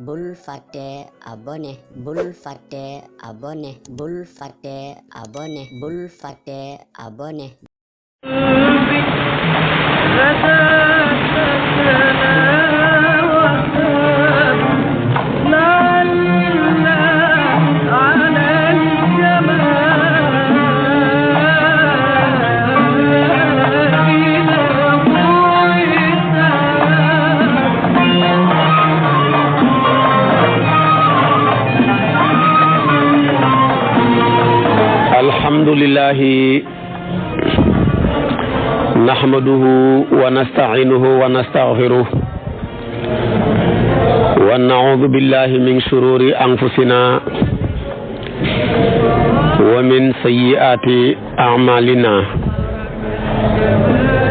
bul fàtte abonné bul fàtte abonné bul fàtte abonné bul fàtte abonné alhamdulillahi nahmaduhu wa nasta'inuhu wa nastaghfiruh wa na'udhu billahi min shururi anfusina wa min sayyiati a'malina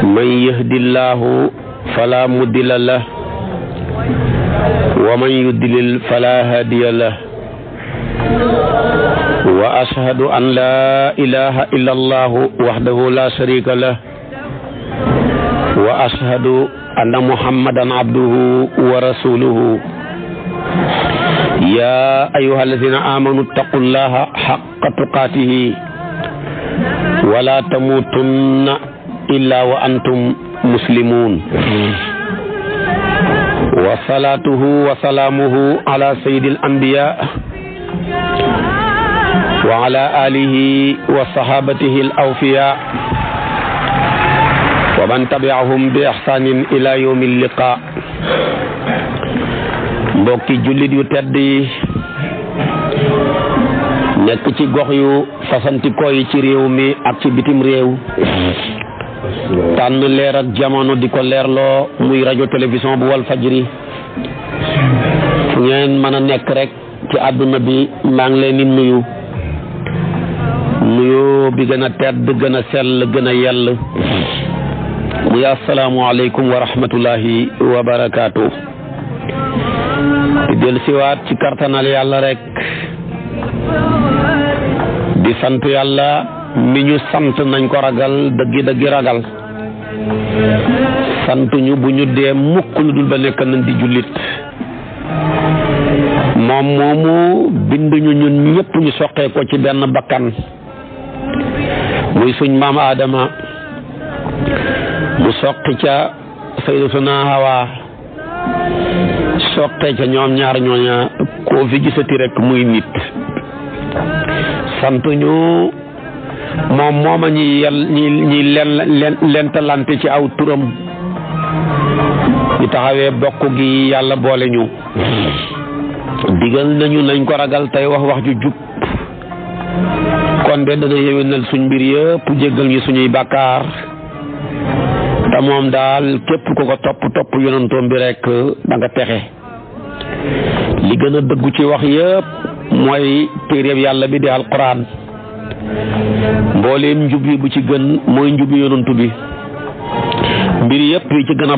man yahdillahu fala mudilla lahu wa man yudlil fala hadiya lahu wa ashhadu an la ilaha illa allah wahdahu la sharika lah wa ashhadu anna muhammadan abduhu wa rasuluhu ya ayyuhallazina amanu taqullaha haqqa tuqatihi wa la tamutunna illa wa antum muslimun wa salatuhu wa salamuhu ala sayyidil anbiya wa ala alihi wa sahabatihi al awfiya wa man tabi'ahum bi ihsanin ila yawmil liqa mbokki jullit yu tedd yi nekk ci gox yu fasantikoo yi ci réew mi ak ci bitim réew tànn leer ak jamono di ko leerloo muy rajo télévision bu wal fajri fu ngeen mën a nekk rek ci àdduna bi maa ngi leen di nuyu bi gën a tedd gën a sell gën a yell muy assalaamu aleykum wa rahmatullahi wa barakaatu di del siwaat ci kartanal yàlla rek di sant yàlla mi ñu sant nañ ko ragal dëggi ragal sant ñu bu ñu dee mukk lu dul ba nekk nañ di jullit moom moomu bind ñu ñun ñëpp ñu soqee ko ci benn bakkan muy suñ maam Adama mu soqi ca sayyidatuna Hawa soqee ca ñoom ñaar ñooña koo fi gisati rek muy nit sant ñu moom mooma ñi lentalante ci aw turam ñu taxawee bokk gi yàlla boole ñu digal nañu nañ ko ragal tey wax ju jub kon de dana yéwénal suñ mbir yëpp jéggal ñu suñuy bàkkaar te moom daal képp ku ko topp yonantoom bi rek da nga texe li gën a dëggu ci wax yëpp mooy téeréeb yàlla bi di alquran mbooleem njub yi bu ci gën mooy njubi yonantu bi mbir yëpp yi ci gën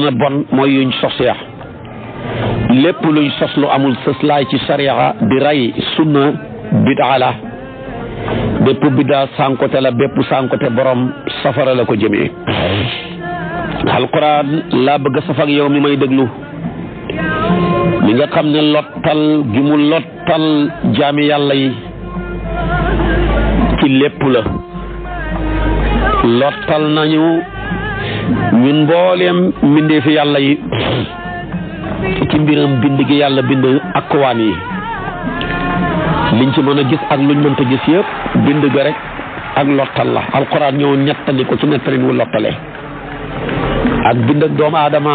a bon mooy yuñ sos ya lépp luñ sos lu amul sëslaay ci sariya di rey sunna bid'a la bépp bid'a sànkote la bépp sànkote borom safara la ko jëmee alquran laa bëgg a saf ak yow mi may déglu mi nga xam ne lottal gi mu lottal jaami yàlla yi ci lépp la lottal nañu ñun mbooleem mbindee fi yàlla yi ci mbiram bind gi yàlla bind akwaan yi liñ ci mën a gis ak luñ mënta gis yëpp bind ga rek ak lottal la alquran ñëw ñettali ko ci nettalin wu lottale ak bind ak doomu aadama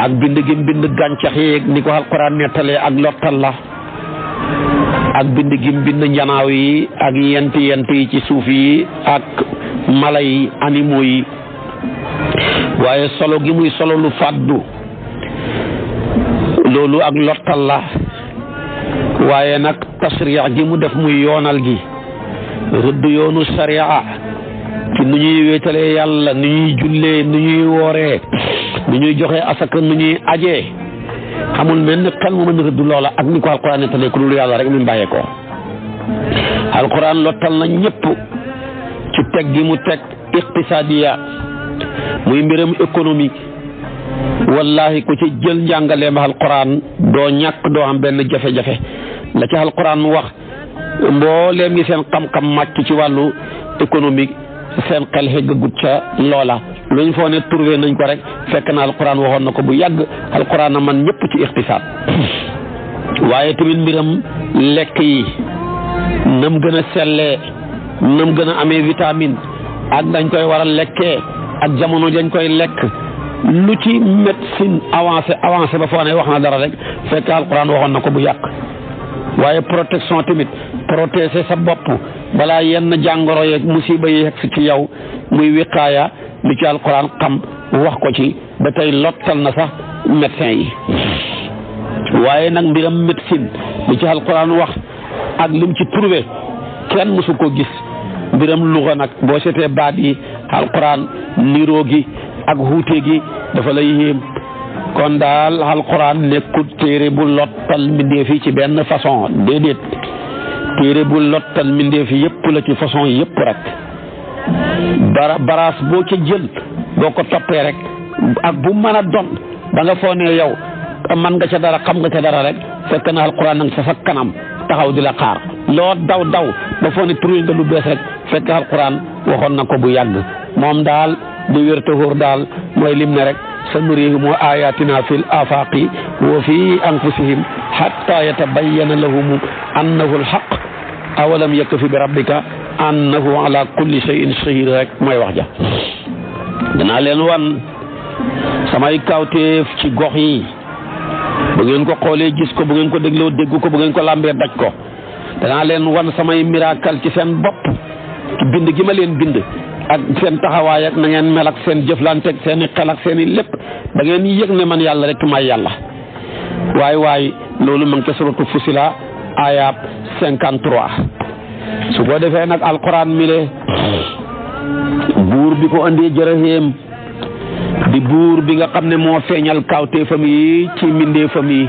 ak bind gi bind gàncax yi ni ko alquran nettalee ak lottal la ak bind gi bind njanaaw yi ak yent yi ci suuf yi ak mala yi animaux yi waaye solo gi muy solo lu fàddu loolu ak lottal la waaye nag tasriya gi mu def muy yoonal gi rëdd yoonu sariya ci nu ñuy wéetalee yàlla nu ñuy jullee nu ñuy wooree nu ñuy joxe asaka nu ñuy ajee xamul mel ne xel mu mën rëdd loola ak ni ko alquran nettalee ku dul yàlla rek mi bàyyee ko alquran lottal na ñëpp ci teg gi mu teg iqtisadiya muy mbiram économique wallahi ku ci jël njàngaleem alquran doo ñàkk doo am benn jafe-jafe la ci alquran wax mbooleem ñi seen xam-xam màcc ci wàllu économique seen xel xeggagut ca loola luñ foo ne trouvé nañ ko rek fekk na alquran waxoon na ko bu yàgg alquran a man ñëpp ci ixtisaab waaye tamit mbiram lekk yi nam gën a sellee nam gën a amee vitamine ak dañ koy war a lekkee ak jamono dañ koy lekk lu ci médecine avancé ba foo ne wax na dara rek fekk alquran waxoon na ko bu yàgg waaye protection tamit protéger sa bopp balaa yenn jàngoro yeeg musiba yi yegg ci yow muy wiqaaya li ci alquran xam wax ko ci ba tey lottal na sax médecin yi waaye nag mbiram médecine li ci alquran wax ak lim ci trouvé kenn mësu ko gis mbiram luga nag boo seetee baat yi alquran niroo gi ak xuute gi dafa lay yéem kon daal alquran nekkul téere bu lottal mbindeef yi ci benn façon déedéet téere bu lottal mbindeef yi yëpp la ci façon yëpp rek baraas boo ca jël boo ko toppee rek ak bu mën a doon ba nga foo ne yow man nga ca dara xam nga ca dara rek fekk na alquran nag sa kanam taxaw di la xaar loo daw ba foo ne trouvé nga lu bees rek fekk alquran waxoon na ko bu yàgg moom daal di wér te wóor daal mooy lim ne rek sanurihim ayatina fil afaqi wa fi anfusihim hatta yatabayyana lahum annahu alhaq awalam yakfi bi rabbika annahu ala kulli shay'in shahid rek mooy wax ja danaa leen wan samay kawteef ci gox yi bu ngeen ko xoolee gis ko bu ngeen ko dégloo dégg ko bu ngeen ko lambee daj ko danaa leen wan samay miracle ci seen bopp ci bind gi ma leen bind ak seen taxawaay ak na ngeen mel ak seen jëflante ak seen i xel ak seen i lépp da ngeen yëg ne man yàlla rek may yàlla waay loolu ma ngi ca suratu Fusila ayab 53 su ko defee nag alquran mi le buur bi ko andee jërëxéem di buur bi nga xam ne moo feeñal kawteefam yi ci mbindeefam yi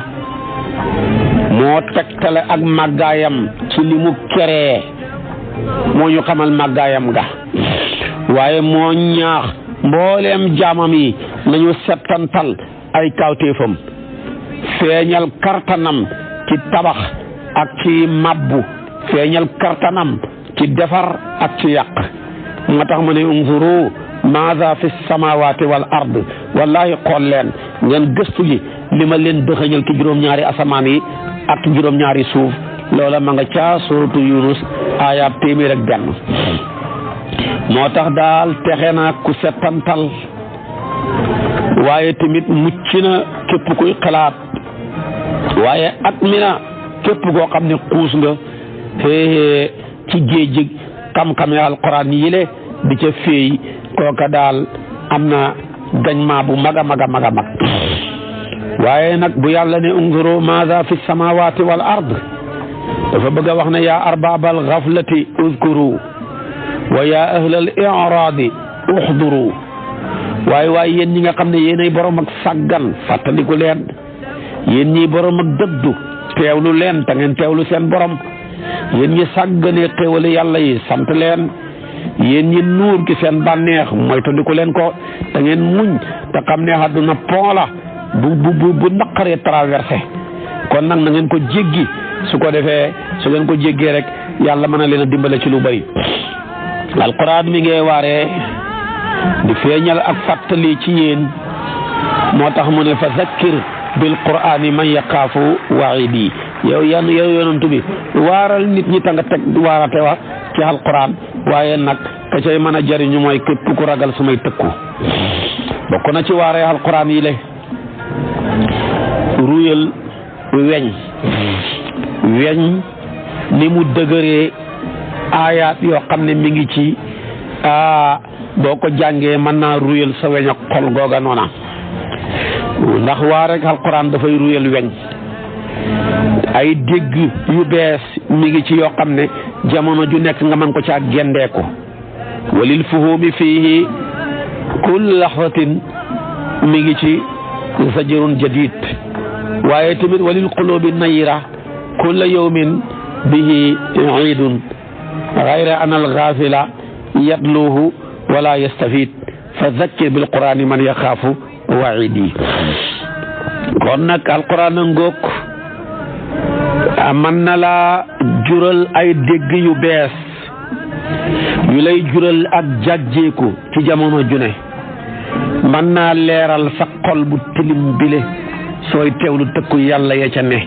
moo tegtale ak màggaayam ci li mu keree moo ñu xamal màggaayam ga waaye moo ñaax mbooleem jaamam yi nañu settantal ay kawteefam feeñal kartanam ci tabax ak ci mabbu feeñal kartanam ci defar ak ci yàq moo tax ma ne unzuru maada fi samawati wal ard wallahi xool leen ngeen gëstu ji li ma leen dëxëñal ci juróom-ñaari asamaan yi ak juróom-ñaari suuf loola ma nga ca suratu Yunus ayab 101 moo tax daal texe na ku settantal waaye tamit mucc na képp kuy xalaat waaye at mi na képp koo xam ne xuus nga ci géej xam-xam yi alquran yile di ca féey kooka daal am na gañmaa bu mag a mag a mag a mag waaye nag bu yàlla ne unzuru maada fi samawati wal ard dafa bëgg a wax ne yaa arbabal ghaflati uzkuru wa yaa ahlal i'raadi uxduru waaye yéen ñi nga xam ne yéenay borom ak sàggan fàttaliku leen yéen ñi borom ak dëddu teewlu leen te ngeen teewlu seen borom yéen ñi sàgganee xéewali yàlla yi sant leen yéen ñi nuur ki seen bànneex moytandiku leen ko te ngeen muñ te xam ne àdduna pont la bu naqaree traversé kon nag na ngeen ko jéggi su ko defee su ngeen ko jéggee rek yàlla mën na leen a dimbale ci lu bari alquran mi ngi waaree di feeñal ak fàttali ci yéen moo tax mu ne fa zakkir bil qur'ani man yaxaafu waidi yow yonantu bi waaral nit ñi ta nga teg waarate wa ci alquran waaye nag ka cay mën a jariñu mooy képp ku ragal sumay tëkku bokk na ci waaree alquran yi le ruyal weñ ni mu dëgëree aayaat yoo xam ne mi ngi ci boo ko jàngee mën naa ruyal sa weñ ak xol googa noona ndax waa rek alquran dafay ruyal weñ ay dégg yu bees mi ngi ci yoo xam ne jamono ju nekk nga mën ko caa gendeeku walil fuhumi fihi kull lahzatin mi ngi ci zajrun jadid waaye tamit walil qulubi nayra kulla yawmin bihi iidun gayra an alghafila yatluhu wala yastafid fa zakkir bil qur'ani man yaxaafu waidi kon nag alquran a ngóog mën na laa jural ay dégg yu bees yu lay jural ak jàjjeeku ci jamono june mën naa leeral sa xol bu tilim bile sooy teewlu tëkku yàlla ya ca ne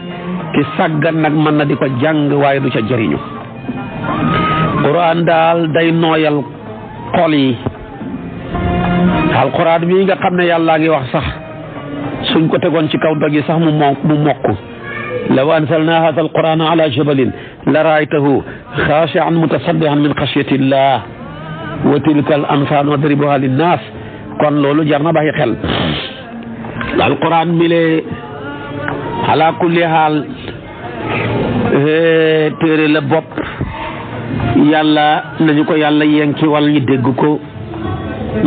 ki sàggan nag mën na di ko jàng waaye du ca jëriñu quran daal day nooyal xol yi alquran bii nga xam ne yàllaa ngi wax sax suñ ko tegoon ci kaw dog yi sax mu mokk law anzalna hadha alqurana ala jabalin la raaytahu xaashi'an mutasaddi'an min xashyati llah wa tilka al amsal nadribuha linnas kon loolu jar na bàyyi xel alquran mi le ala kulli haal téere la bopp yàlla nañu ko yàlla yenki wal ñu dégg ko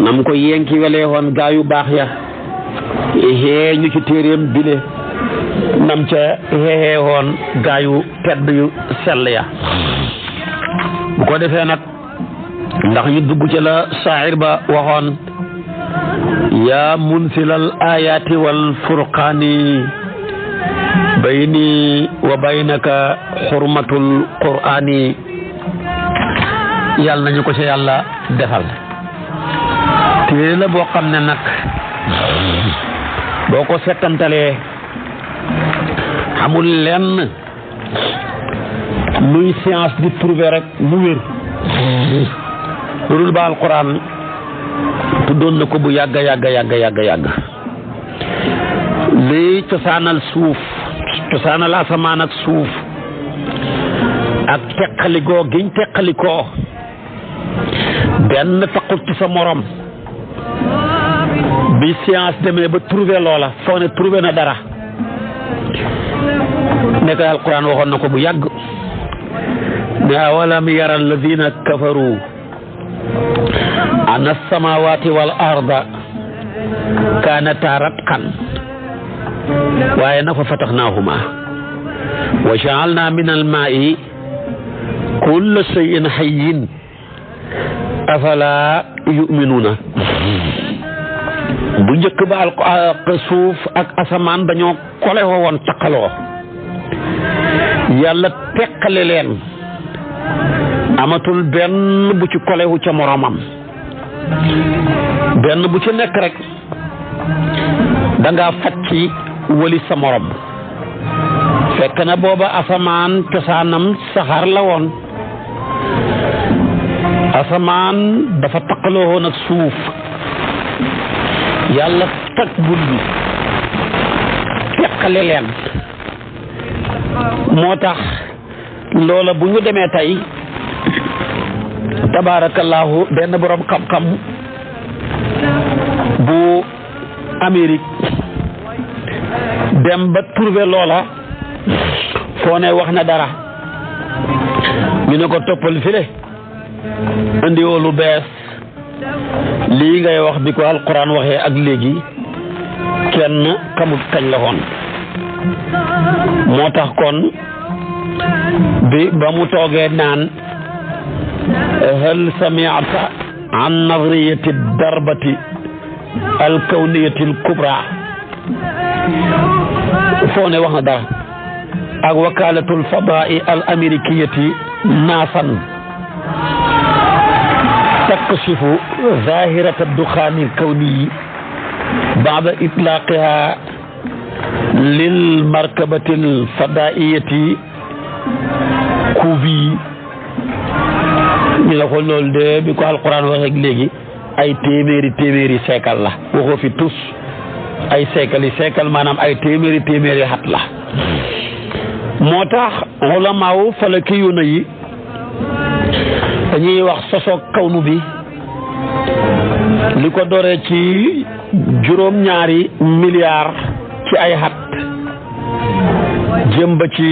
nam ko yenki walee woon gaa yu baax ya xee ñu ci téereem bile nam ca xeexee woon gaa yu tedd yu sell ya bu ko defee nag ndax ñu dugg ca la saahir ba waxoon yaa munsilal ayaati wal furqaani bayni wa baynaka xurmatul qur'aani yàlla nañu ko ca yàlla defal téere la boo xam ne nag boo ko settantalee amul lenn luy science di trouver rek mu wér loolu ba alquran tuddoon na ko bu yàgg lii cosaanal suuf cosaanal asamaan ak suuf ak teqalikoo giñ teqalikoo benn taqut ci sa morom bi science demee ba trouver loola foo ne trouver na dara nekk alquran waxoon na ko bu yàgg ne awalam yara alladina kafaru anna as-samawati wal arda kanata ratqan waaye na fa fatahnahuma wa ja'alna min al-ma'i kulla shay'in hayyin afala yu'minuna bu njëkk ba suuf ak asamaan dañoo kolewoo woon takkaloo yàlla teqale leen amatul benn bu ci kolewu ca moromam benn bu ci nekk rek da ngaa facc wali sa morom fekk na booba asamaan cosaanam saxaar la woon asamaan dafa takkaloo woon ak suuf yàlla tag bul bi teqale leen moo tax loola bu ñu demee tey tabaarakallaahu benn borom xam-xam bu Amérique dem ba trouver loola foo ne wax na dara ñu ne ko toppal file indi woo lu bees lii ngay wax bi ko alquran waxee ak léegi kenn xamut kañ la woon moo tax kon bi ba mu toogee naan hal sami'ta an nadriyati darbati alkawniyati alkubra foo ne wax na dara ak wakalatul fadaai al amerikiyati naasan takshifu zahirata duxaani alkawniyi baada itlaqiha lil markabati alfadaiyati kuvi ñu la ko loolu de bi ko alquran waxee léegi ay téeméeri seekal la waxoo fi tus ay seekal maanaam ay téeméeri xat la moo tax ulamaaw falaki yu na yi dañuy wax sosoog kawnu bi li ko doree ci juróom-ñaari milliards ci ay xat jëm ba ci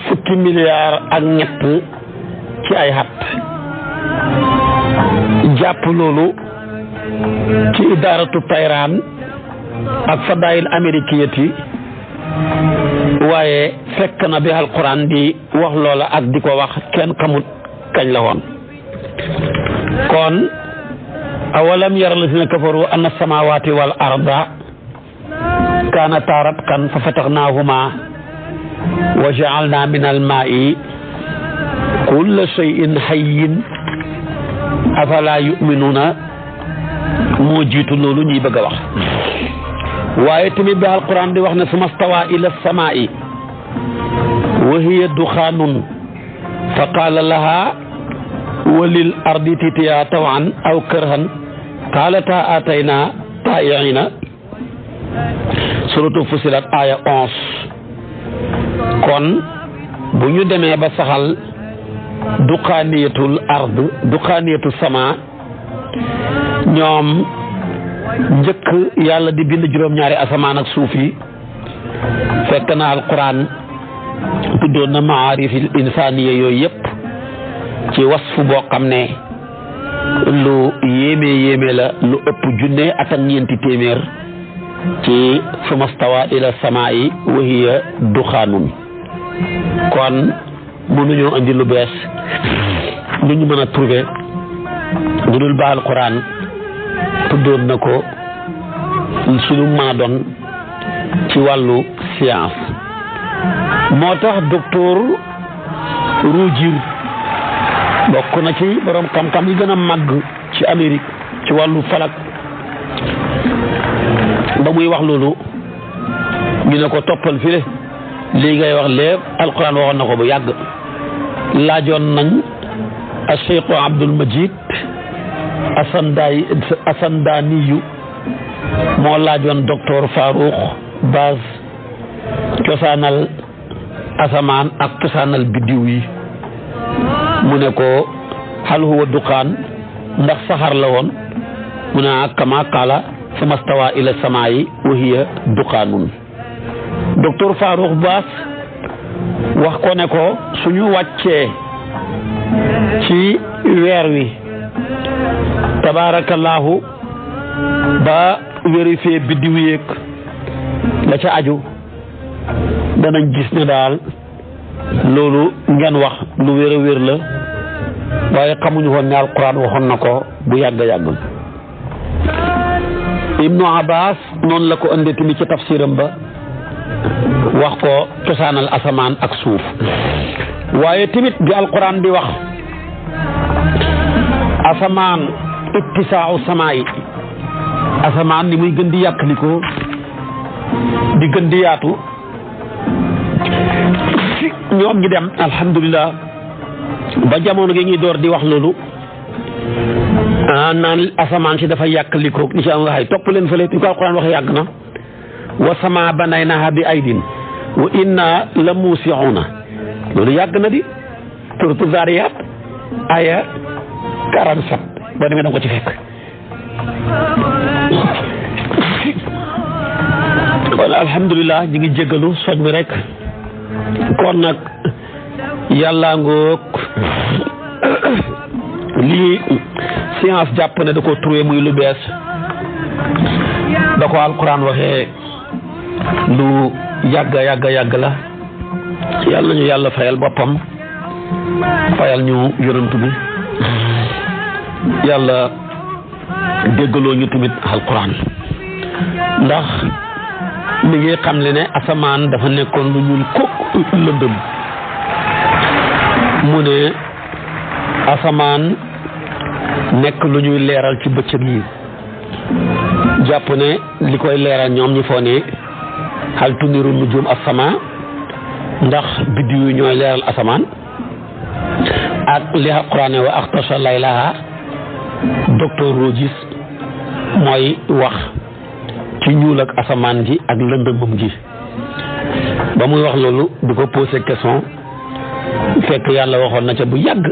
fukki milliards ak ñett ci ay xat jàpp loolu ci idaaratu tayraan ak fadaayil amerikiyati waaye fekk na bi alquran di wax loola ak di ko wax kenn xamut kañ la woon kon awalam yara lazina kafaru anna samawati wal arda kaanataa ratqan fa fatahnaahumaa wa ja'alnaa minal maa'i kulla shay'in hayyin afalaa yu'minuuna moo jiitu loolu ñuy bëgg a wax. waaye tamit bi alquran di wax ne summa stawaa ila samaa'i wa hiya duxaanun fa qaala lahaa wa lil ardi itiyaa tawan aw karhan qaalataa aataynaa taa'i'iina suratu Fussilat aaya 11. kon bu ñu demee ba saxal duqaaniyatul ard duqaaniyatul sama ñoom njëkk yàlla di bind juróom-ñaari asamaan ak suuf yi fekk na alquran tuddoon na maarifil insaaniya yooyu yëpp ci wasfu boo xam ne lu yéeme la lu ëpp junne ak ñeenti téeméer ci summa stawaa ila samaa'i wa hiya duxaanun. kon mënuñoo andi lu bees lu ñu mën a trouver lu dul ba alquran tuddoon na ko suñu mën a doon ci wàllu science. moo tax docteur Rougir bokk na ci borom xam-xam yi gën a màgg ci Amérique ci wàllu falak ba muy wax loolu ñu ne ko toppal file lii ngay wax lépp alquran waxoon na ko bu yàgg. laajoon nañ a Cheikh Abdul Majid Asandaniyu moo laajoon docteur Farouk Baz cosaanal asamaan ak cosaanal biddiw yi mu ne ko hal huwa duqaan ndax saxar la woon mu ne kama qaala summa stawaa ila samaa'i wa hiya duqaanun. docteur Farouk Baz wax ko ne ko suñu wàccee ci weer wi tabaarakallaahu ba vérifier biddiw yeeg la ca aju danañ gis ne daal loolu ngeen wax lu wér a wér la waaye xamuñu woon ne alquran waxoon na ko bu yàgg. Ibnu Abbas noonu la ko ëndee tamit ci tafsiram ba wax ko cosaanal asamaan ak suuf. waaye tamit bi alquran di wax asamaan ittisaa'u samaa'i asamaan ni muy gën di yàkkalikoo di gën di yaatu ñoom ñi dem alhamdulillah ba jamono gi ñuy door di wax loolu naan asamaan si dafa yàkkalikoo ni ci am waxay topp leen fële ñu ko alquran wax yàgg na wa samaa banaynaahaa bi aydin wa inna la muusi'uuna loolu yàgg na di suratu Zaariyaat aya 47 boo demee da nga ko ci fekk. kon alhamdulilah ñu ngi jéggalu soñ mi rek kon nag yàlla ngoog lii science jàpp ne da ko trouvé muy lu bees da ko alquran waxee lu yàgg la yàlla ñu yàlla fayal boppam fayal ñu yonent bi yàlla déggaloo ñu tamit alquran ndax mi ngi xam le ne asamaan dafa nekkoon lu ñuul kukk lëndëm mu ne asamaan nekk lu ñuy leeral ci bëccëg yi jàpp ne li koy leeral ñoom ñi foo ne hal tuniru nujum asama ndax biddiw yi ñooy leeral asamaan ak li alquran wa axtasha laylaha docteur Rougir mooy wax ci ñuul ak asamaan ji ak lëndëmam ji ba muy wax loolu di ko posé question fekk yàlla waxoon na ca bu yàgg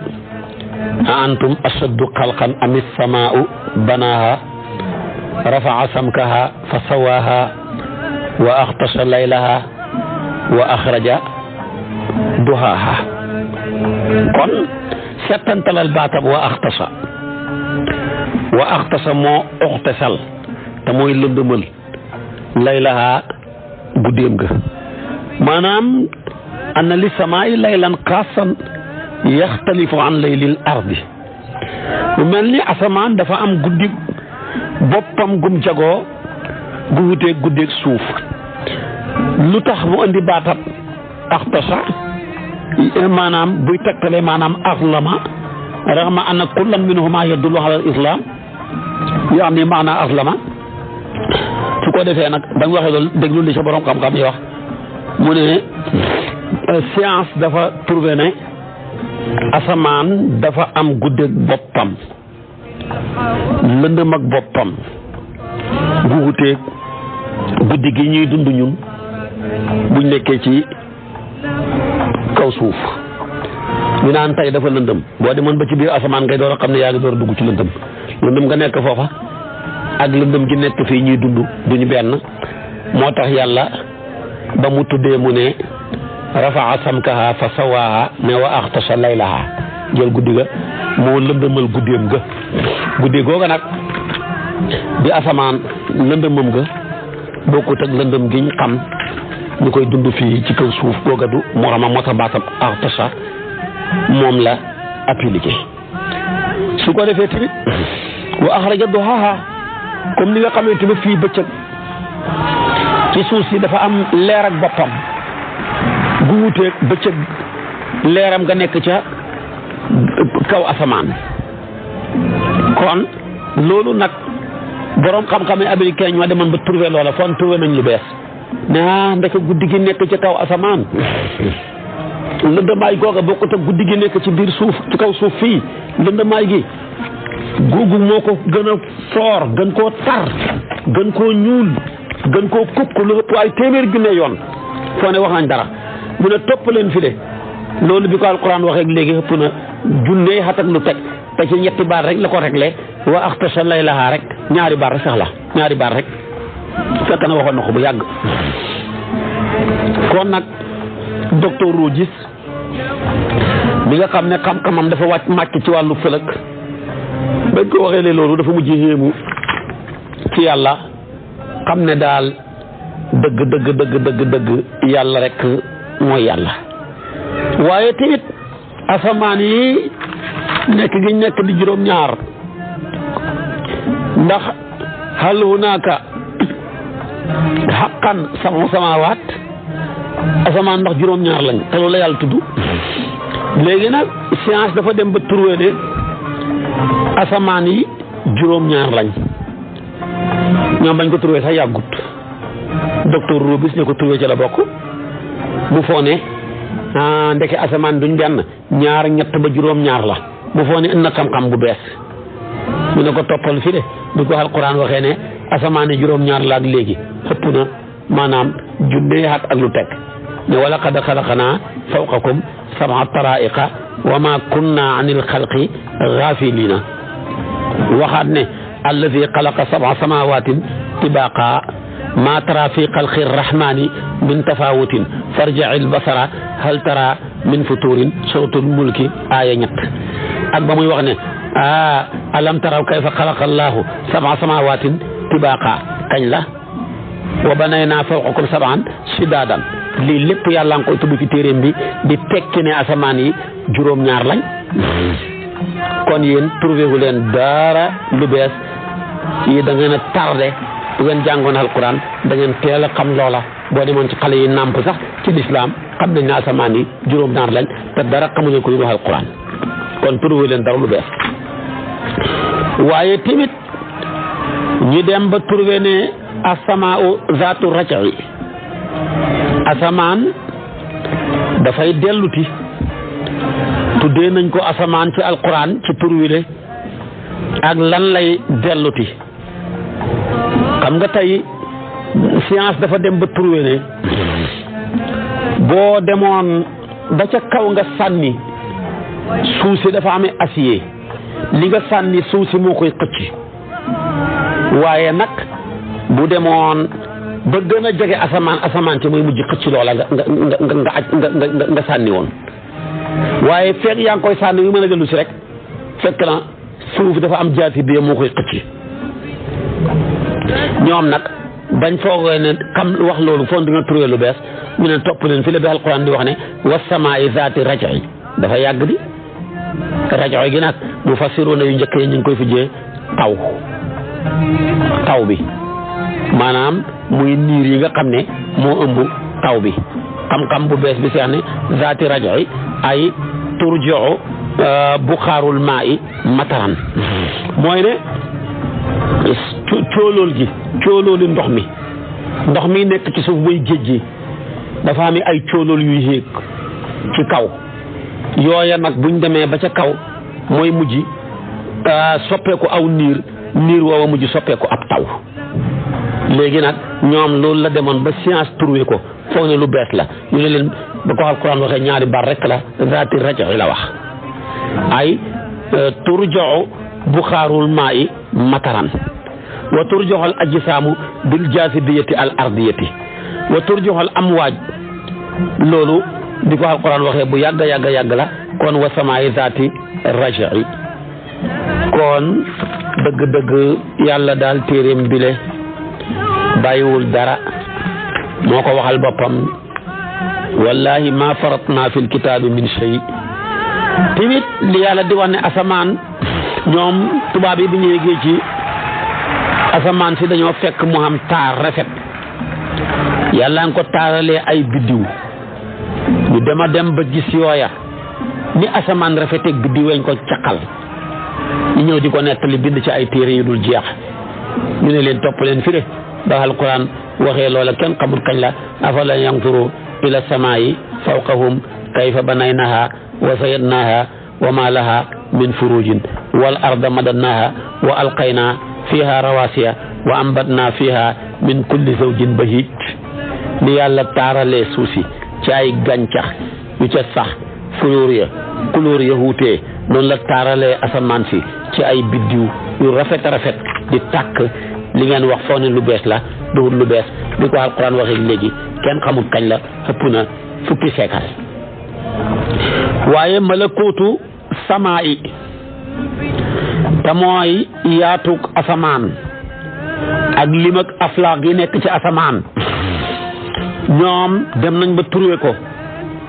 a antum ashaddu xalqan amis samaa'u banaaha rafa'a samkaha fa sawaaha wa axtasha laylaha wa axraja duhaaha kon settantalal baatab wa axtasa moo oxtesal te mooy lëndëmal laylaha guddeem ga maanaam anna li samaa'i laylan xaasan yaxtalifu an laylil ardi lu mel ni asamaan dafa am guddi boppam gum jagoo gu wuteeg guddeeg suuf lu tax mu andi baatab axtasha maanaam buy tegtale maanaam aslama raxma anna kullan minhuma yadullu ala al-islam yaani maanaa aslama su ko defee nag da nga waxee loolu déglu li sa borom xam-xam yi wax mu ne science dafa trouvé ne asamaan dafa am guddeeg boppam lëndëm ak boppam gu wuteeg guddi gi ñuy dund ñun buñ nekkee ci kaw suuf ñu naan tey dafa lëndëm boo demoon ba ci biir asamaan ngay door a xam ne yaa ngi door a dugg ci lëndëm nga nekk foofa ak lëndëm gi nekk fii ñuy dund duñu benn moo tax yàlla ba mu tuddee mu ne rafaa samkaha fa sawaaha ne wa axtasha laylaha jël guddi ga moo lëndëmal guddeem ga guddi googa nag di asamaan lëndëmam ga bokkut ak lëndëm giñ xam ñu koy dund fii ci kaw suuf googa du moroma moo tax baatam axtasha moom la appliqué su ko defee tamit wa axraja duhaaha comme ni nga xamante ne fii bëccëg ci suuf si dafa am leer ak boppam gu wuteeg bëccëg leeram nga nekk ca kaw asamaan kon loolu nag borom xam-xam yi américain ñoo demoon ba trouvé loola fon trouvé nañ lu bees ne ndeke guddi gi nekk ci kaw asamaan lëndamaay googa bokkut ak guddi gi nekk ci biir suuf ci kaw suuf fii lëndamaay gi googu moo ko gën a foor gën koo tar gën koo ñuul gën koo kukk lu ëpp ay téeméer junne yoon foo ne wax nañ dara mu ne topp leen fi de loolu bi ko alquran waxee léegi ëpp na junne xat ak lu teg te ci ñetti baat rek la ko réglé wa axtasha laylaha rek ñaari baat rek sax la ñaari baat rek fekk na waxoon na ko bu yàgg. kon nag docteur Rogis bi nga xam ne xam-xamam dafa màcc ci wàllu fëlëk bañ ko waxee loolu dafa mujj xéemu ci yàlla xam ne daal dëgg yàlla rek mooy yàlla waaye tamit asamaan yi nekk gi nekk di juróom-ñaar ndax hal hunaaka haqqan sab'u samaawaat asamaan ndax juróom-ñaar lañ te loolu la yàlla tudd léegi nag science dafa dem ba trouvé ne asamaan yi juróom-ñaar lañ ñoom bañ ko trouvé sax yàggut docteur Robis ne ko trouvé ci la bokk mu foo ne ndeke asamaan duñ benn ñaar ñett ba juróom-ñaar la mu foo ne ënna xam-xam bu bees mu ne ko toppal fi de bi ko alquran waxee ne asamaan yi juróom-ñaar la ak léegi ëpp na maanaam junne at ak lu teg ne wa laqad xalaqnaa fawqakum sab'a taraa'iqa wa ma kunna anil xalqi gaafiliina waxaat ne allazi xalaqa sab'a samaawatin tibaaqa ma tara fi xalqi rahmani min tafawutin farji'il basara hal tara min futurin suratul mulki aaya ñett ak ba muy wax ne alam taraw kayfa xalaqa allahu sab'a samawatin tibaaqa kañ la wa banayna fawqakum sab'an shidaadan lii lépp yàlla nga koy tudd ci téeréem bi di tekki ne asamaan yi juróom-ñaar lañ kon yéen trouvé wu leen dara lu bees yi da ngeen a tardé bu ngeen jàngoon alquran da ngeen teel a xam loola boo demoon ci xale yi nàmp sax ci lislaam xam nañ ne asamaan yi juróom-ñaar lañ te dara xamuñu ko lu wax alquran kon trouvé leen dara lu bees waaye tamit ñu dem ba trouvé ne asamaa zaatu raja'i asamaan dafay delluti tuddee nañ ko asamaan ci alquran ci turwile ak lan lay delluti xam nga tey science dafa dem ba trouvé ne boo demoon ba ca kaw nga sànni suuf si dafa amee acier li nga sànni suuf si moo koy xëcc waaye nag bu demoon ba gën a jege asamaan ci muy mujj xëcc loola nga sànni woon waaye fekk yaa ngi koy sànni yu mën a dellu si rek fekk na suuf dafa am jaati bi moo koy xëcc ñoom nag bañ foogee ne xam wax loolu foog nga trouvé lu bees ñu ne topp leen fi la bi alquran di wax ne wasamaa'i zaati raj'i dafa yàgg di raj'i gi nag mufassiruuna yu njëkk yi ñu ngi koy fijjee taw bi maanaam muy niir yi nga xam ne moo ëmb taw bi xam-xam bu bees bi seex ne zaati raji ay turjoxu buxaarul maa i mataran mooy ne coolooli ndox mi nekk ci suuf muy géej gi dafa am ay coolool yu yéeg ci kaw yooya nag buñ demee ba ca kaw mooy mujj soppeeku aw niir woowa mujj soppeeku ab taw léegi nag ñoom loolu la demoon ba science trouvé ko foog ne lu bees la ñu ne leen ba ko alquran waxee ñaari bar rek la zaati raji la wax ay turjoxu buxaarul maa i mataran wa turjoxal ajsaamu bil jaasibiyati al ardiyati wa turjoxal amwaaj loolu di ko alquran waxee bu yàgg la kon wa samaayi zaati raji kon dëgg-dëgg yàlla daal téeréem bile bàyyiwul dara moo ko waxal boppam wallahi ma faratna fil kitaabi min shay tamit li yàlla di wax ne asamaan ñoom tubaab yi bi ñu yéegee ci asamaan si dañoo fekk mu am taar rafet yàlla nga ko taaralee ay biddiw ñu dem ba gis yooya ni asamaan rafeteeg biddiw lañ ko caqal ñu ñëw di ko nettali bind ci ay téere yu dul jeex ñu ne leen topp leen fi de ba alquran waxee loola kenn xamul kañ la afala yanzuru ila samaa'i fawqahum kayfa banaynaha wa sayyadnaha wa ma laha min furujin wal arda madannaha wa alqayna fiha rawasiya wa ambatna fiha min kulli zawjin bahij ni yàlla taaralee suuf si ci ay gàncax yu ca sax couleur ya wuutee noonu la taaralee asamaan si ci ay biddiw yu rafet di tàkk li ngeen wax foo ne lu bees la duhut lu bees di ko alquran waxee léegi kenn xamul kañ la ëpp na fukki seekal waaye malakootu samaa yi te mooy yaatug asamaan ak lim ak aflaaq yi nekk ci asamaan ñoom dem nañ ba trouvé ko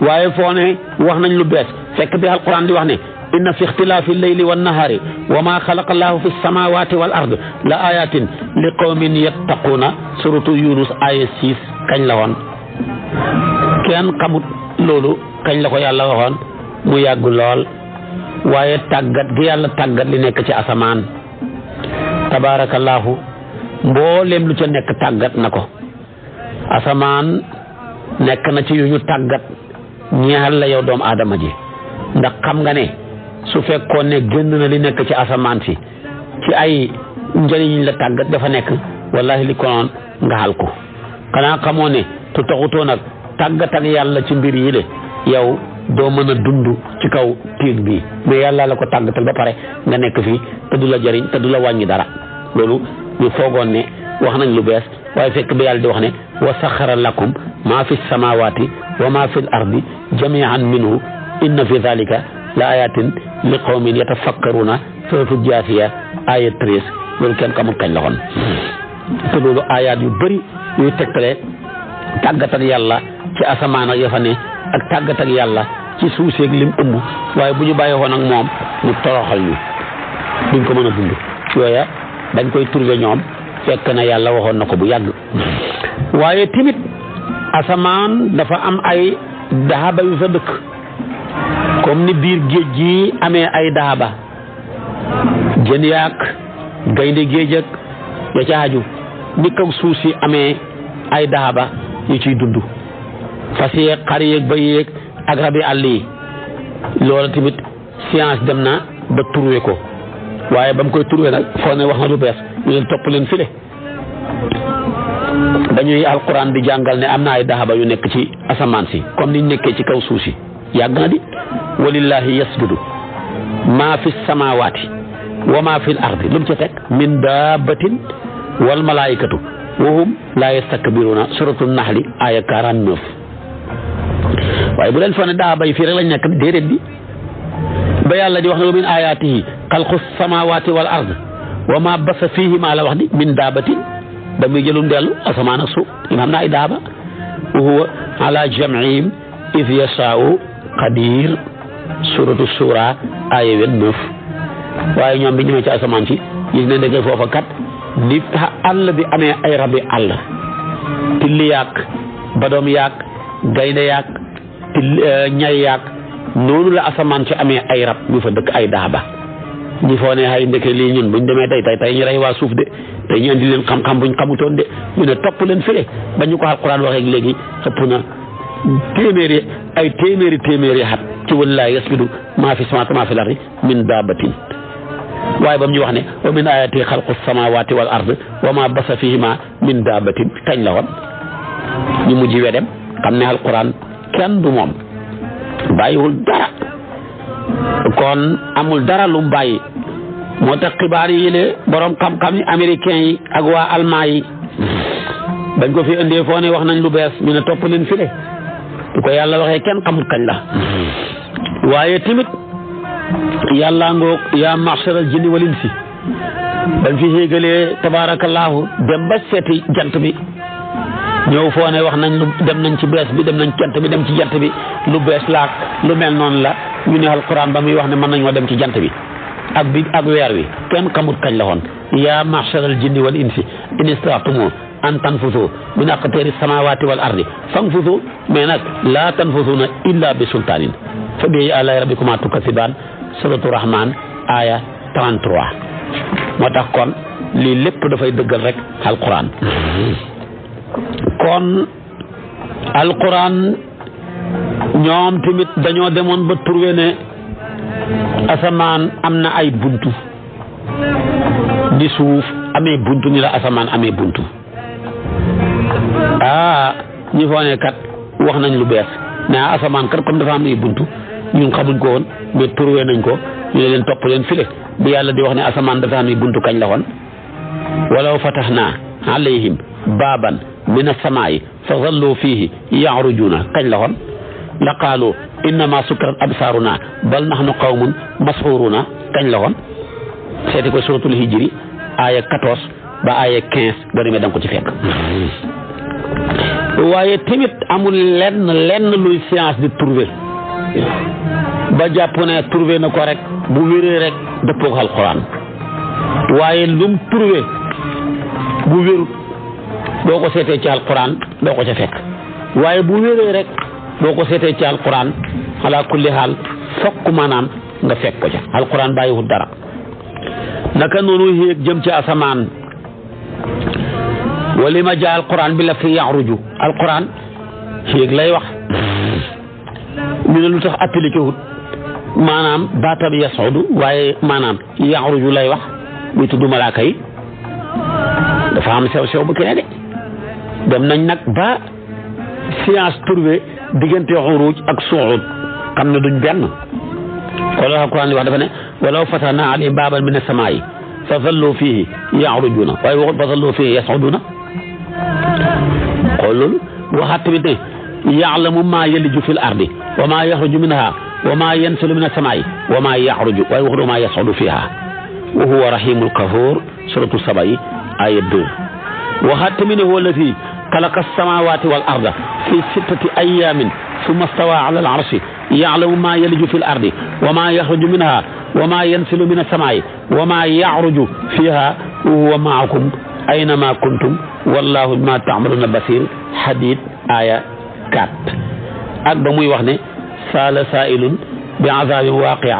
waaye foo ne wax nañ lu bees fekk bi alquran di wax ne inna fi ixtilaafi leyli wan nahaari wa ma xalaqa allahu fi samawati wal ard la ayatin li qawmin yattaquuna suratu yunus aya 6 kañ la woon kenn xamut loolu kañ la ko yàlla waxoon mu yàgg lool waaye tàggat gi yàlla tàggat li nekk ci asamaan tabarakallahu mboolem lu ca nekk tàggat na ko asamaan nekk na ci yu ñu tàggat ñeexal la yow doomu aadama ji ndax xam nga ne su fekkoon ne génn na li nekk ci asamaan si ci ay njëriñ la tàggat dafa nekk wallahi li ko noon nga xal ko xanaa xamoo ne tu taxutoo nag tàggat ak yàlla ci mbir yi de yow doo mën a dund ci kaw tiig bi mais yàlla la ko tàggatal ba pare nga nekk fii te du la jëriñ te du la wàññi dara loolu ñu foogoon ne wax nañ lu bees waaye fekk bi yàlla di wax ne wa saxara lakum maa fi samawati wa maa fi l ardi jamian minhu inna fi dhalika la ayatin li qawmin yatafakkaruna suratu jaasiya aya 13 loolu kenn xamul kañ la xoon te loolu ayaat yu bëri yuy tegtale tàggat ak yàlla ci asamaan ak ya fa ne ak tàggat ak yàlla ci suuf seeg lim ëmb waaye bu ñu bàyyi woon ak moom mu toroxal ñu duñ ko mën a dund yooya dañ koy trouvé ñoom fekk na yàlla waxoon na ko bu yàgg waaye timit asamaan dafa am ay daaba yu fa dëkk comme ni biir géej gi amee ay daaba jën yaak gaynde géej ak ya ca aju ni kaw suuf si amee ay daaba yu ciy dund fas yeeg xar yeeg bëy yeeg ak rabi àll yi loolu tamit science dem na ba trouvé ko waaye ba mu koy trouvé nag foo ne wax na lu bees ñu leen topp leen file dañuy alquran di jàngal ne am na ay daaba yu nekk ci asamaan si comme niñ nekkee ci kaw suuf si yàgg na di walillahi yasjudu maa fi samawati wa maa fi l ardi lu mu ca teg min daabatin wal malaikatu wa hum laa yastakbiruna suratu naxli aya 49 waaye bu leen fa ne daaba yi fii rek lañ nekk déedéet bi ba yàlla di wax ne wa min ayatihi xalqu samawati wal ard wa ma basa fihima la wax di min daabatin da muy jëlum dellu asamaan ak suuf yi xam na ay daaba wa huwa ala jam'ihim if yashaa'u qadir suratu shura aya 29 waaye ñoom bi ñëwee ci asamaan si gis ne ndeke foofa kat ni àll bi amee ay rabi àll tilli yaak badoom yaak gaynde yaag ñay yaag noonu la asamaan ci amee ay rab ñu fa dëkk ay daaba ñi foo ne ay ndeke lii ñun buñ demee tey ñu rey waa suuf de tey ñu indi leen xam-xam buñ xamutoon de ñu ne topp leen fële ba ñu ko alquran waxee léegi xëpp na téeméeri xat ci wallaahi yasjudu maa fi samaawaati maa fi l-ardi min daabatin waaye ba mu ñu wax ne wa min ayaati xalqu samaawaati wal ard wa maa basa fihima min daabatin kañ la woon ñu mujj wedem xam ne alquran kenn du moom bàyyiwul dara kon amul dara lu mu bàyyi moo tax xibaar yi le borom xam-xam yi américain yi ak waa allemand yi bañ ko fi indee foo ne wax nañ lu bees ñu ne topp leen fi de du ko yàlla waxee kenn xamul kañ la waaye tamit yàlla ngoog yaa maxsaral jinni wal insi bañ fi xéegalee tabaarakallaahu dem ba seeti jant bi ñëw foo ne wax nañ lu dem nañ ci bees bi dem nañ jant bi dem ci jant bi lu bees laak lu mel noonu la ñu ne alquran ba muy wax ne mën nañoo dem ci jant bi ak weer wi kenn xamut kañ la woon yaa maxsaral jinni wal insi in istata'tum an tanfusu min aqtaari samawati wal ardi fanfusu mais nag laa tanfusuna illa bi sultaanin fa bi alaa'i rabbikuma tukazibaan suratu rahman aya 33 moo tax kon lii lépp dafay dëggal rek alquran kon alquran ñoom tamit dañoo demoon ba trouvé ne asamaan am na ay buntu di suuf amee buntu ni la asamaan amee buntu ñi foo ne kat wax nañ lu bees mais asamaan kat comme dafa am ay buntu ñun xamuñ ko woon mais trouvé nañ ko ñu ne leen topp leen file bi yàlla di wax ne asamaan dafa am ay buntu kañ la woon walaw fatahnaa alayhim baaban min as-samaa'i fa zallu fiihi ya'rujuuna kañ la woon la qaalu innama sukkirat absaaruna bal nahnu qawmun mashuruuna kañ la woon seeti ko suratul hijri aya 14 ba aya 15 boo demee da nga ko ci fekk waaye tamit amul lenn luy science di trouver ba jàpp ne trouver na ko rek bu wéree rek dëppoo ak alquran waaye lum trouver bu wérut boo ko seetee ci alquran doo ko ca fekk waaye bu wéree rek boo ko seetee ci alquran ala kulli haal fokk maanaam nga fekk ko ca alquran bàyyiwul dara naka noonu yéeg jëm ci asamaan wali ma jaa alquran bi la fi yaxruju alquran yéeg lay wax ñu ne lu tax appliqué wut maanaam baatab yasudu waaye maanaam yaxruju lay wax muy tudd malaaka yi dafa am sew bu keneen de dem nañ nag ba science trouvé diggante xuruj ak suud xam ne duñ benn kon la alquran li wax dafa ne walaw fatahna alayhim baaban min as-samaa'i fa zallu fiihi yaxrujuuna waaye waxut fa zallu fiihi yasuduuna xool loolu waxaat tamit ne ya'lamu maa yaliju fil ardi wa maa yaxruju minhaa wa maa yanzilu mina as-samaa'i wa maa yaxruju waaye waxut wa maa yas'udu fiihaa wa huwa rahiimul ghafuur suratu Saba aya 2 waxaat tamit ne huwa allazii xalaqa as-samaawaati wal arda fii 6 ayyaamin summa stawaa alal arshi ya'lamu maa yaliju fil ardi wa maa yaxruju minhaa wa maa yanzilu mina as-samaa'i wa maa yaxruju fiihaa wa huwa ma'akum aynamaa kuntum wallaahu bimaa ta'maluuna basiir Hadiid aya 4 ak ba muy wax ne saala saa'ilun bi azaabin waaqi'a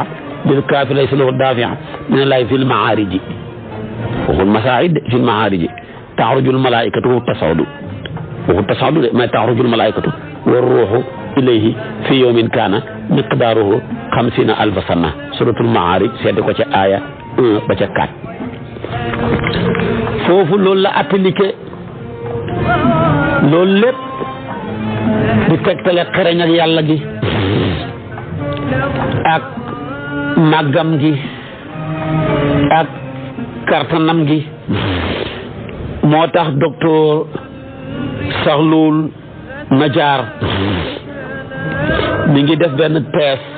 lil kaafiri laysa lahu daafi' mina llaahi fil ma'aariji waxul masaa'id fil ma'aariji ta'rujul malaa'ikatu wa tas'udu waxul tas'udu de mais ta'rujul malaa'ikatu war ruuhu ilayhi fi yawmin kaana miqdaaruhu 50,000 sana suratul Ma'aarij seeti ko ca aaya 1 ba ca 4 foofu loolu la appliqué loolu lépp di tegtale xereñ ak yàlla gi ak màggam gi ak kartanam gi moo tax docteur Sahlul Najar mi ngi def benn test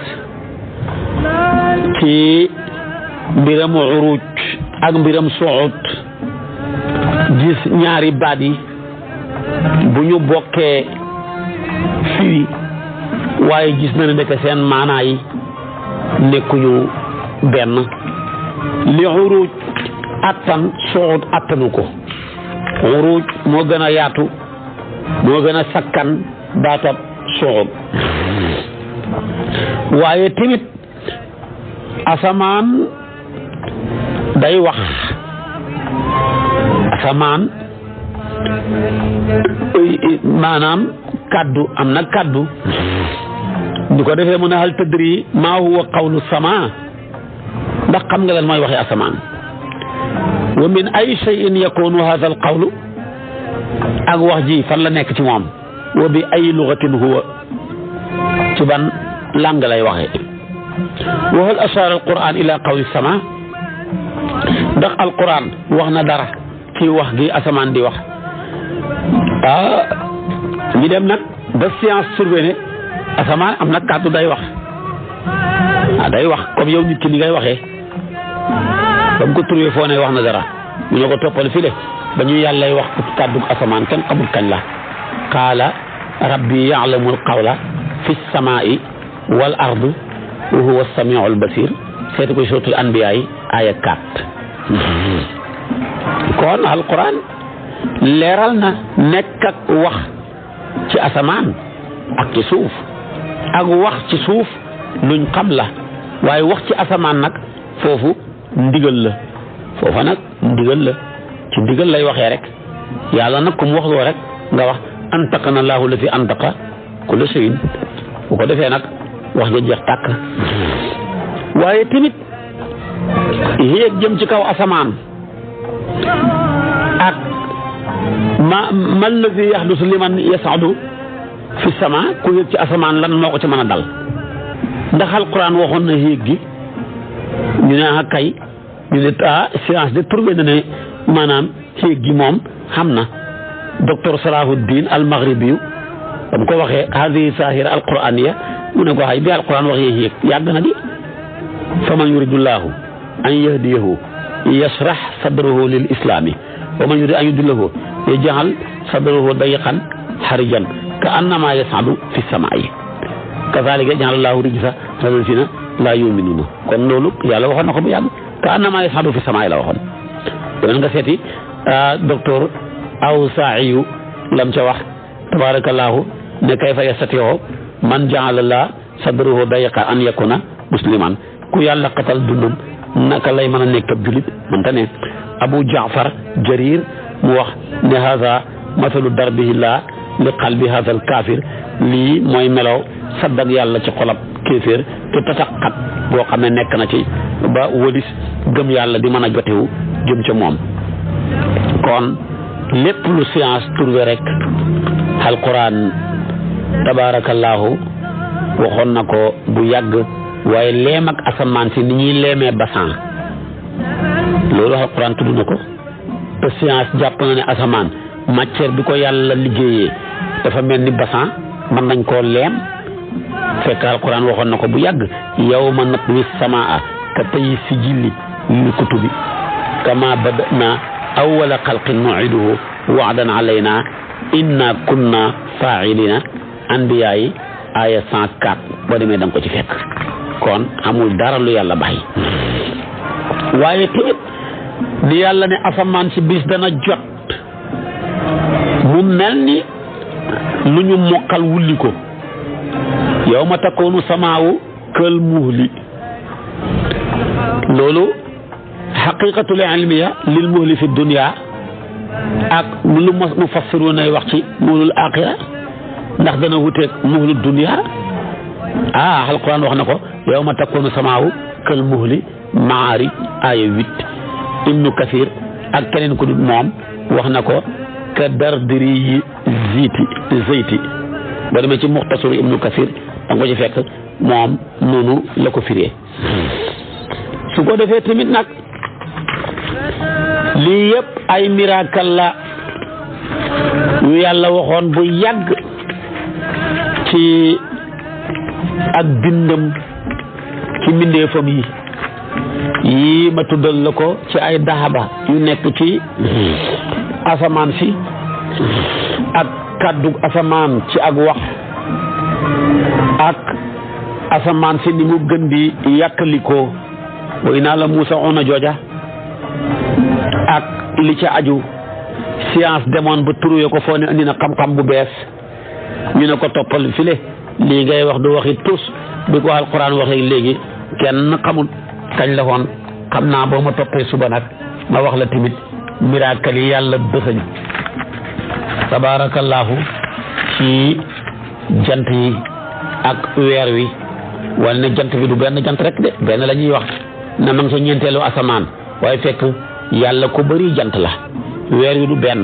ci mbiram uruj ak mbiram suud gis ñaari baat yi bu ñu bokkee fii waaye gis na ne ndeke seen maanaa yi nekkuñu benn li uruj attan suud attanu ko uruj moo gën a yaatu moo gën a sakkan baatab shu'ub waaye tamit asamaan day wax asamaan maanaam kaddu am na kaddu bu ko defee mu ne hal tadri maa huwa qawlu sama ndax xam nga lan mooy waxi asamaan wa min ay shay'in yakunu hadha al qawlu ak wax ji fan la nekk ci moom wa bi ay lugatin huwa ci ban lang lay waxee wa hal ashara al quran ila qawli sama ndax al quran wax na dara ci wax gi asamaan di wax ñi dem nag ba science trouvé ne asamaan am na kàddu day wax day wax comme yow nit ki ni ngay waxee ba mu ko trouvé foo ne wax na dara ñu ne ko toppal fi de ba ñu yàllay wax kàddu asamaan kenn xamul kañ la qaala rabbi ya'lamu al-qawla fi as-samaa'i wal ardi wa huwa as-sami'u al-basir seeti ko suratul anbiya yi aya 4 kon alquran leeral na nekk ak wax ci asamaan ak ci suuf ak wax ci suuf luñ xam la waaye wax ci asamaan nag foofu ndigal la foofa nag ndigal la ci ndigal lay waxee rek yàlla nag ku mu wax loo rek nga wax antaqana Allahu la fi antaqa kulla shay'in bu ko defee nag wax ja jeex tàkk waaye tamit yéeg jëm ci kaw asamaan ak ma alladi yaxdusu liman yas'adu fi sama ku yéeg ci asamaan lan moo ko ci mën a dal ndax alquran waxoon na yéeg gi ñu ne kay ñu ne science de trouvé na ne maanaam yéeg gi moom xam na docteur Salahuddin al maghribi dam ko waxee hadihi sahira alquraniya mu ne ko xay bi alquran waxee yéeg yàgg na di fa man yuridullahu an yahdiyahu yashrah sadrahu lil islami wa man yurid an yudillahu yaj'al sadrahu dayiqan harijan ka annama yas'adu fi samaa'i kazalika ja'ala Allahu rijsa alladhina la yu'minuna kon loolu yàlla waxoon na ko bu yàgg ka annama yas'adu fi samaa'i la waxoon danañ nga seeti docteur Awsaa'iyu lam ca wax tabarakallahu ne kayfa yastati'u man ja'ala Allah sadrahu dayiqan an yakuna musliman ku yàlla xatal dundum naka lay mën a nekk ab julit manta ne Abu Jaafar Jarir mu wax ne haza mathalu darbihillah li qalbi haza al kafir lii mooy melaw saddak yàlla ci xolab kéeféer te tataqat boo xam ne nekk na ci ba wëlis gëm yàlla di mën a jotewu jëm ca moom kon lépp lu science trouvé rek alquran tabarakallahu waxoon na ko bu yàgg waaye leem ak asamaan si ni ñuy leemee basan loolu alquran tudd na ko te science jàpp na ne asamaan matière bi ko yàlla liggéeyee dafa mel ni basan mën nañ koo leem fekk alquran waxoon na ko bu yàgg yawma natwi samaa ka tayyi sijilli lil kutubi kama badana awwala xalqin nu'iduhu wa'dan alayna inna kunna fa'ilina anbiya yi aya 104 boo demee da nga ko ci fekk kon amul dara lu yàlla bàyyi waaye tamit di yàlla ne asamaan si bis dana jot mu mel ni lu ñu mokkal wulli ko yawma takunu samaawu kal muhli loolu xaqiqatul ilmiya lil muhli fi dunya ak lu mufassiruna wax ci muhlul axira ndax dana wuteeg muhlu dunya alquran wax na ko yawma takunu samaawu kal muhli maari aya 8 ibnu kathir ak keneen ku dul moom wax na ko ka dardiri yi zeyti boo demee ci muxtasar ibnu kathir da nga ko ci fekk moom noonu la ko firee su ko defee tamit nag lii yëpp ay miracle la yu yàlla waxoon bu yàgg ci ak bindam ci mbindeefam yi yii ma tuddal la ko ci ay daxaba yu nekk ci asamaan si ak kàddu asamaan ci ak wax ak asamaan si ni mu gën di yàkkalikoo way naa la Muusa ona jooja ak li ca aju science demoon ba turuye ko foo ne andi na xam-xam bu bees ñu ne ko toppal file lii ngay wax du waxi tus bi ko alquran waxee léegi kenn xamul kañ la woon xam naa boo ma toppee suba nag ma wax la tamit miracle yi yàlla dëxëñ tabaarakallaahu ci jant yi ak weer wi wala ne jant bi du benn jant rek de benn la ñuy wax na ma nga sa ñeenteelu asamaan waaye fekk yàlla ko bëri jant la weer wi du benn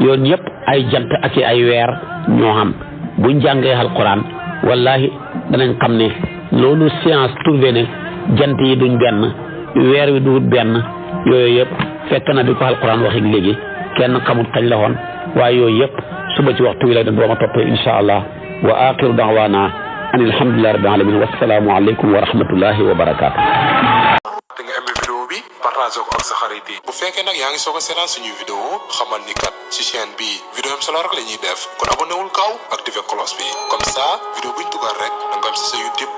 yoon yëpp ay jant ak i ay weer ñoo xam buñ jàngee alquran wallahi danañ xam ne loolu science trouvé ne jant yi duñ benn weer wi du benn yooyu yëpp fekk na bi ko alquran waxi léegi kenn xamut kañ la woon waaye yooyu yëpp suba ci waxtu wi lay doon boo ma toppee insha allah wa axiru da'wana an alhamdulillahi rabbil alamin wassalaamu aleykum wa rahmatullahi wa barakaatu. da nga aimé vidéo bi partagé ko ak sa xarit yi bu fekkee nag yaa ngi soog a seetaan suñuy vidéo xamal ni kat ci chaîne bi vidéo am solo rek la ñuy def kon abonné wul gaaw activé cloche bi comme ça vidéo buñ dugal rek da nga am si sa YouTube